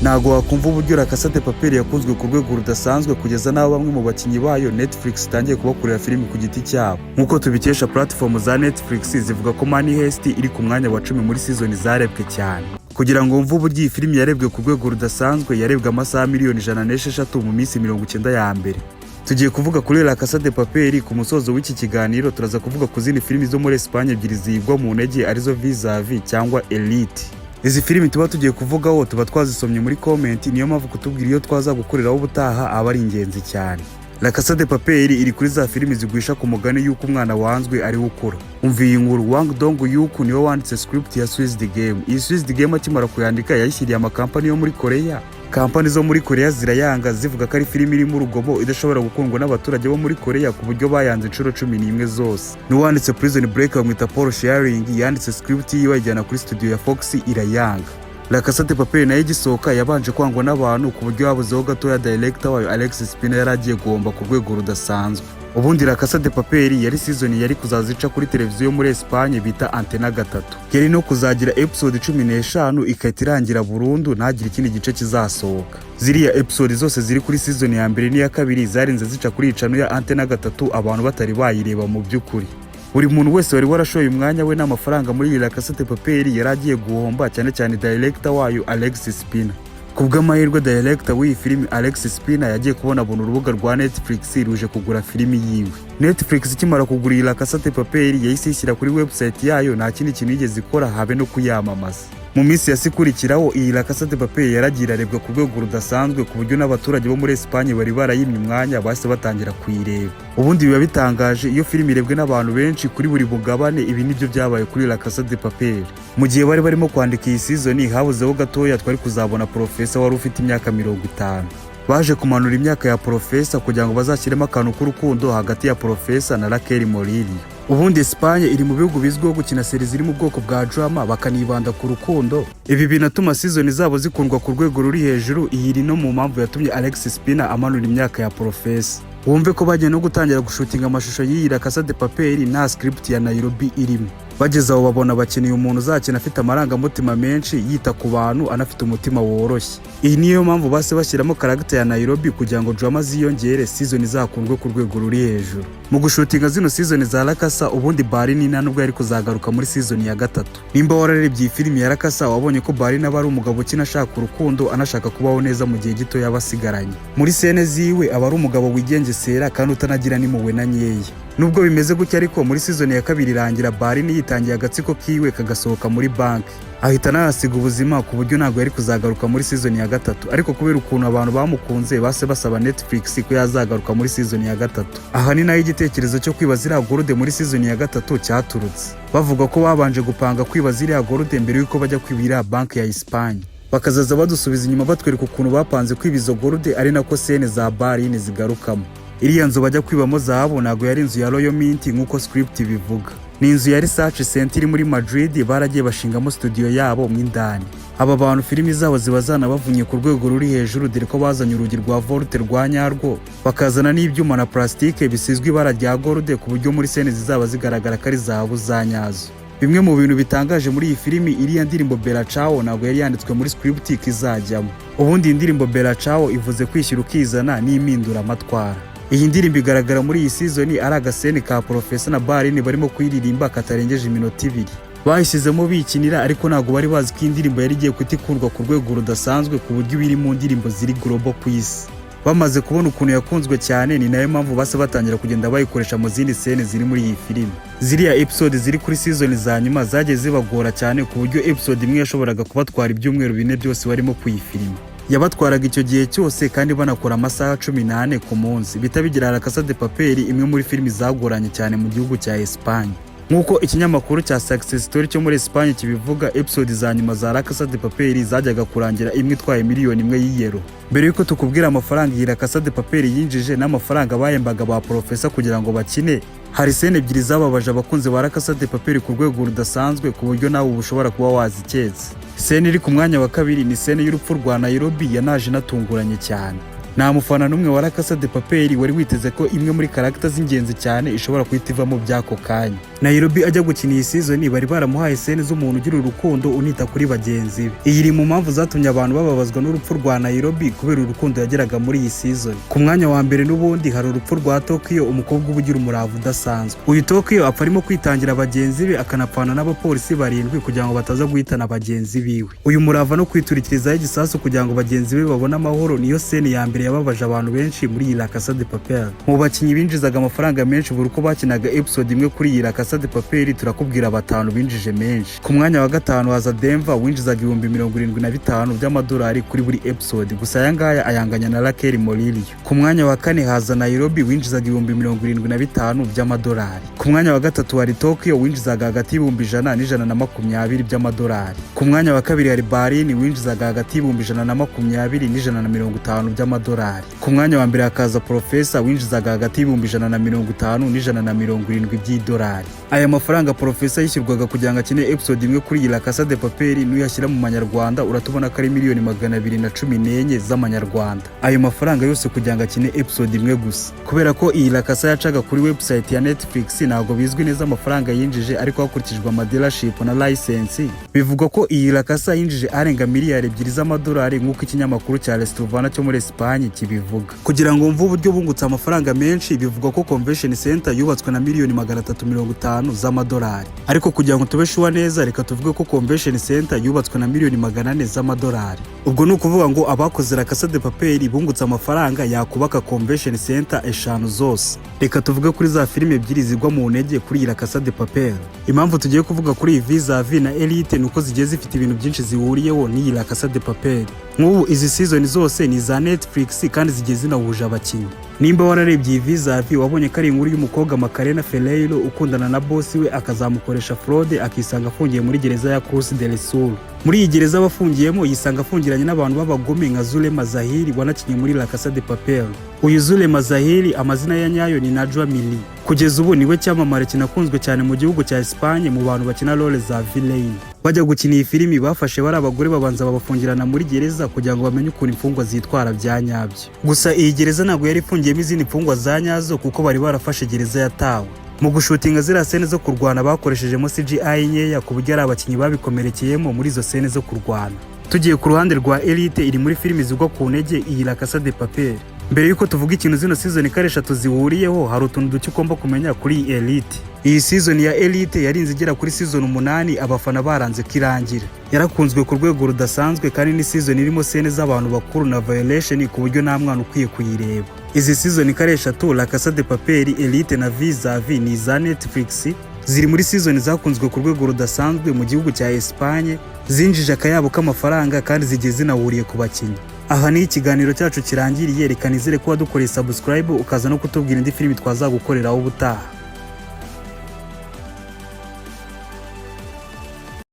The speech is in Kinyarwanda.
Ntabwo wakumva uburyo La Casa de Papel yakunzwe ku rwego rudasanzwe, kugeza n'aho bamwe mu bakinnyi bayo Netflix itangiye kubakorera filimi ku giti cyabo. Nk'uko tubikesha platform za Netflix, zivuga ko Money Heist iri ku mwanya wa 10 muri season zarebwe cyane. Kugira ngo wumve uburyo iyi filimi yarebwe ku rwego rudasanzwe, yarebwe amasaha miliyoni 106 mu minsi 90 ya mbere. Tugiye kuvuga kuri La Casa de Papel. Ku musozo w'iki kiganiro turaza kuvuga ku zindi filimi zo muri Espagne ebyiri zigwa mu ntege, arizo Vis-a-Vis cyangwa Elite. Izi filimi tuba tugiye kuvugaho tuba twazisomye muri comment, niyo mpamvu kutubwira iyo twazagukoreraho ubutaha aba ari ingenzi cyane. La Casa de Papel iri kuri za filimi zigwisha ku mugani y'uko umwana wanzwe ari we ukura. Umva iyi nkuru: Hwang Dong-hyuk niwe wanditse script ya Squid Game. Iyi Squid Game akimara kuyandika yayishyiriye amakampani yo muri Korea. Kampani zo muri Korea zirayanga, zivuga ko ari filimi irimo urugomo, idashobora gukundwa n'abaturage bo muri Korea, ku buryo bayanze inshuro 11 zose. N'uwanditse Prison Break bamwita Paul Schrager, yanditse script yiwe ayijyana kuri studio ya Fox, irayanga. La Casa de Papel nayo igisohoka yabanje kwangwa n'abantu, ku buryo habuzeho gatoya director wayo Alex Spina yari agiye guhomba ku rwego rudasanzwe. Ubundi La Casa de Papel yari season yari kuzaza ica kuri televiziyo yo muri Espagne bita Antena 3. Yari no kuzagira episode 15, igahita irangira burundu, ntagire ikindi gice kizasohoka. Ziriya episode zose ziri kuri season ya mbere n'iya kabiri zarinze zica kuri iyi channel ya Antena 3 abantu batari bayireba. Mu by'ukuri, buri muntu wese wari warashoye umwanya we n'amafaranga muri iyi La Casa de Papel yari agiye guhomba, cyane cyane director wayo Alex Spina. Ku bw'amahirwe, director w'iyi filimi Alex Spina yagiye kubona abona urubuga rwa Netflix ruje kugura filimi yiwe. Netflix ikimara kugura iyi La Casa de Papel yahise ishyira kuri website yayo, nta kindi kintu yigeze ikora, habe no kuyamamaza. Mu minsi yasikurikiraho, iyi La Casa de Papel yaragiye irarebwa ku rwego rudasanzwe, ku buryo n'abaturage bo muri Espagne bari barayimye umwanya bahise batangira kuyireba. Ubundi biba bitangaje iyo filimi irebwe n'abantu benshi kuri buri mugabane. Ibi nibyo byabaye kuri La Casa de Papel. Mu gihe bari barimo kwandika iyi season, habuzeho gatoya twari kuzabona Professor wari ufite imyaka 50. Baje kumanura imyaka ya Professor kugira ngo bazashyiremo akantu k'urukundo hagati ya Professor na Raquel Murillo. Ubundi Espagne iri mu bihugu bizwiho gukina série ziri mu bwoko bwa drama, bakanibanda ku rukundo. Ibi binatuma season zabo zikundwa ku rwego ruri hejuru. Iyi iri no mu mpamvu yatumye Alex Spina amanura imyaka ya Professor. Wumve ko bagiye no gutangira gushutinga amashusho y'iyi La Casa de Papel nta script ya Nairobi irimo. Bageze aho babona bakeneye umuntu uzakina afite amarangamutima menshi, yita ku bantu, anafite umutima woroshye. Iyi niyo mpamvu base bashyiramo character ya Nairobi, kugira ngo drama ziyongere, season izakundwe ku rwego ruri hejuru. Mu gushutinga zino season za La Casa, ubundi Barini nta nubwo yari kuzagaruka muri season ya gatatu. Nimba wararebye iyi filimi ya La Casa, wabonye ko Barini aba ari umugabo ukina ashaka urukundo, anashaka kubaho neza mu gihe gito yaba asigaranye. Muri scene ziwe aba ari umugabo wigengesera kandi utanagira n'impuhwe na nkeya. Nubwo bimeze gutya ariko, muri season ya kabiri irangira Barini yitangiye agatsiko kiwe kagasohoka muri banki, ahita anahasiga ubuzima, ku buryo ntabwo yari kuzagaruka muri season ya gatatu. Ariko kubera ukuntu abantu bamukunze, base basaba Netflix ko yazagaruka muri season ya gatatu. Aha ni naho igitekerezo cyo kwiba ziriya gold muri season ya gatatu cyaturutse. Bavuga ko babanje gupanga kwiba ziriya gold mbere y'uko bajya kwiba iriya banki ya Espagne, bakazaza badusubiza inyuma batwereka ukuntu bapanze kwiba izo gold, ari nako scene za Barini zigarukamo. Iriya nzu bajya kwibamo zahabu ntabwo yari inzu ya Royal Mint nk'uko script ibivuga, ni inzu ya Research Center iri muri Madrid. Baragiye bashingamo studio yabo mo indani. Aba bantu filimi zabo ziba zanabavunye ku rwego ruri hejuru, dore ko bazanye urugi rwa vault rwa nyarwo, bakazana n'ibyuma na plastique bisizwe ibara rya gold, ku buryo muri scene zizaba zigaragara ko ari zahabu za nyazo. Bimwe mu bintu bitangaje muri iyi filimi, iriya ndirimbo Bella Ciao ntabwo yari yanditswe muri script ko izajyamo. Ubundi iyi ndirimbo Bella Ciao ivuze kwishyira ukizana n'impinduramatwara. Iyi ndirimbo igaragara muri iyi season ari agascene ka Professor na Barini barimo kuyiririmba katarengeje iminota 2. Bayishyizemo bikinira, ariko ntabwo bari bazi ko iyi ndirimbo yari igiye guhita ikundwa ku rwego rudasanzwe, ku buryo iba iri mu ndirimbo ziri global ku isi. Bamaze kubona ukuntu yakunzwe cyane, ni nayo mpamvu base batangira kugenda bayikoresha mu zindi scene ziri muri iyi filimi. Ziriya episode ziri kuri season za nyuma zagiye zibagora cyane, ku buryo episode imwe yashoboraga kubatwara ibyumweru 4 byose barimo kuyifilima. Yabatwaraga icyo gihe cyose kandi banakora amasaha 14 ku munsi. Bita bigira La Casa de Papel imwe muri filimi zagoranye cyane mu gihugu cya Espagne. Nk'uko ikinyamakuru cya Success Story cyo muri Espagne kibivuga, episode za nyuma za La Casa de Papel zajyaga kurangira imwe itwaye miliyoni 1 y'iyero. Mbere y'uko tukubwira amafaranga iyi La Casa de Papel yinjije n'amafaranga bahembaga ba Professor kugira ngo bakine, hari scene ebyiri zababaje abakunzi ba La Casa de Papel ku rwego rudasanzwe, ku buryo nawe uba ushobora kuba waziketse. Scene iri ku mwanya wa kabiri ni scene y'urupfu rwa Nairobi, yanaje inatunguranye cyane. Nta mufana n'umwe wa La Casa de Papel wari witeze ko imwe muri character z'ingenzi cyane ishobora guhita ivamo by'ako kanya. Nairobi ajya gukina iyi season, bari baramuhaye scene z'umuntu ugira urukundo, unita kuri bagenzi be. Iyi iri mu mpamvu zatumye abantu bababazwa n'urupfu rwa Nairobi kubera urukundo yageraga muri iyi season. Ku mwanya wa mbere n'ubundi hari urupfu rwa Tokyo, umukobwa uba ugira umurava udasanzwe. Uyu Tokyo apfa arimo kwitangira bagenzi be, akanapfana n'abapolisi barindwi kugira ngo bataza guhitana bagenzi biwe. Uyu murava no kwiturikirizaho igisasu kugira ngo bagenzi be babone amahoro niyo scene ya mbere yababaje abantu benshi muri iyi La Casa de Papel. Mu bakinnyi binjizaga amafaranga menshi buri uko bakinaga episode imwe kuri iyi La Casa de Papel, turakubwira batanu binjije menshi. Ku mwanya wa gatanu haza Denver, winjizaga 75,000 by'amadolari kuri buri episode. Gusa aya ngaya ayanganya na Raquel Murillo. Ku mwanya wa kane haza Nairobi, winjizaga 75,000 by'amadolari. Ku mwanya wa gatatu hari Tokyo, winjizaga hagati y'ibihumbi 100 n'120 by'amadolari. Ku mwanya wa kabiri hari Berlin, winjizaga hagati y'ibihumbi 120 n'150 by'amadolari. Ku mwanya wa mbere hakaza Professor, winjizaga hagati y'ibihumbi 150 n'170 by'idolari. Aya mafaranga Professor yishyurwaga kugira ngo akine episode imwe kuri iyi La Casa de Papel, nuyashyira mu manyarwanda uratubona ko ari miliyoni 214 z'amanyarwanda. Ayo mafaranga yose kugira ngo akine episode imwe gusa. Kubera ko iyi La Casa yacaga kuri website ya Netflix, ntabwo bizwi neza amafaranga yinjije, ariko hakurikijwe amadealership na license, bivugwa ko iyi La Casa yinjije arenga miliyari 2 z'amadolari, nk'uko ikinyamakuru cya Restuvana cyo muri Espagne kibivuga. Kugira ngo wumve uburyo bungutse amafaranga menshi, bivugwa ko Convention Center yubatswe na miliyoni 350 z'amadolari. Ariko kugira ngo tube sure neza, reka tuvuge ko Convention Center yubatswe na miliyoni 400 z'amadolari. Ubwo ni ukuvuga ngo abakoze La Casa de Papel bungutse amafaranga yakubaka Convention Center eshanu zose. Reka tuvuge kuri za filime ebyiri zigwa mu ntege kuri iyi La Casa de Papel. Impamvu tugiye kuvuga kuri iyi Vis-a-Vis na Elite ni uko zigiye zifite ibintu byinshi zihuriyeho n'iyi La Casa de Papel. Nk'ubu izi season zose ni iza Netflix kandi zigiye zinahuje abakinnyi. Nimba wararebye iyi Vis-a-Vis, wabonye ko ari inkuru y'umukobwa Macarena Ferreiro ukundana na boss we, akazamukoresha fraude, akisanga afungiye muri gereza ya Cruz del Sur. Muri iyi gereza abafungiyemo, yisanga afungiranye n'abantu b'abagome nka Zulema Zahiri wanakinnye muri La Casa de Papel. Uyu Zulema Zahiri, amazina ya nyayo ni Najwa Mili. Kugeza ubu niwe cyamamare kinakunzwe cyane mu gihugu cya Espagne mu bantu bakina role za villain. Bajya gukina iyi filimi, bafashe bari abagore babanza babafungirana muri gereza kugira ngo bamenye ukuntu imfungwa zitwara bya nyabyo. Gusa iyi gereza ntabwo yari ifungiyemo izindi mfungwa za nyazo, kuko bari barafashe gereza yatawe. Mu gushutinga ziriya scene zo kurwana, bakoreshejemo CGI nkeya, ku buryo ari abakinnyi babikomerekeyemo muri izo scene zo kurwana. Tugiye ku ruhande rwa Elite, iri muri filimi zigwa ku ntege iyi La Casa de Papel. Mbere y'uko tuvuga ikintu zino season ko ari eshatu zihuriyeho, hari utuntu duke ugomba kumenya kuri iyi Elite. Iyi season ya Elite yarinze igera kuri season 8 abafana baranze ko irangira. Yarakunzwe ku rwego rudasanzwe, kandi ni season irimo scene z'abantu bakuru na violation, ku buryo nta mwana ukwiye kuyireba. Izi season ko ari eshatu, La Casa de Papel, Elite na Vis-a-Vis, ni iza Netflix. Ziri muri season zakunzwe ku rwego rudasanzwe mu gihugu cya Espagne, zinjije akayabo k'amafaranga kandi zigiye zinahuriye ku bakinnyi. Aha niho ikiganiro cyacu kirangiriye. Reka nizere ko wadukoreye subscribe, ukaza no kutubwira indi filimi twazagukoreraho ubutaha.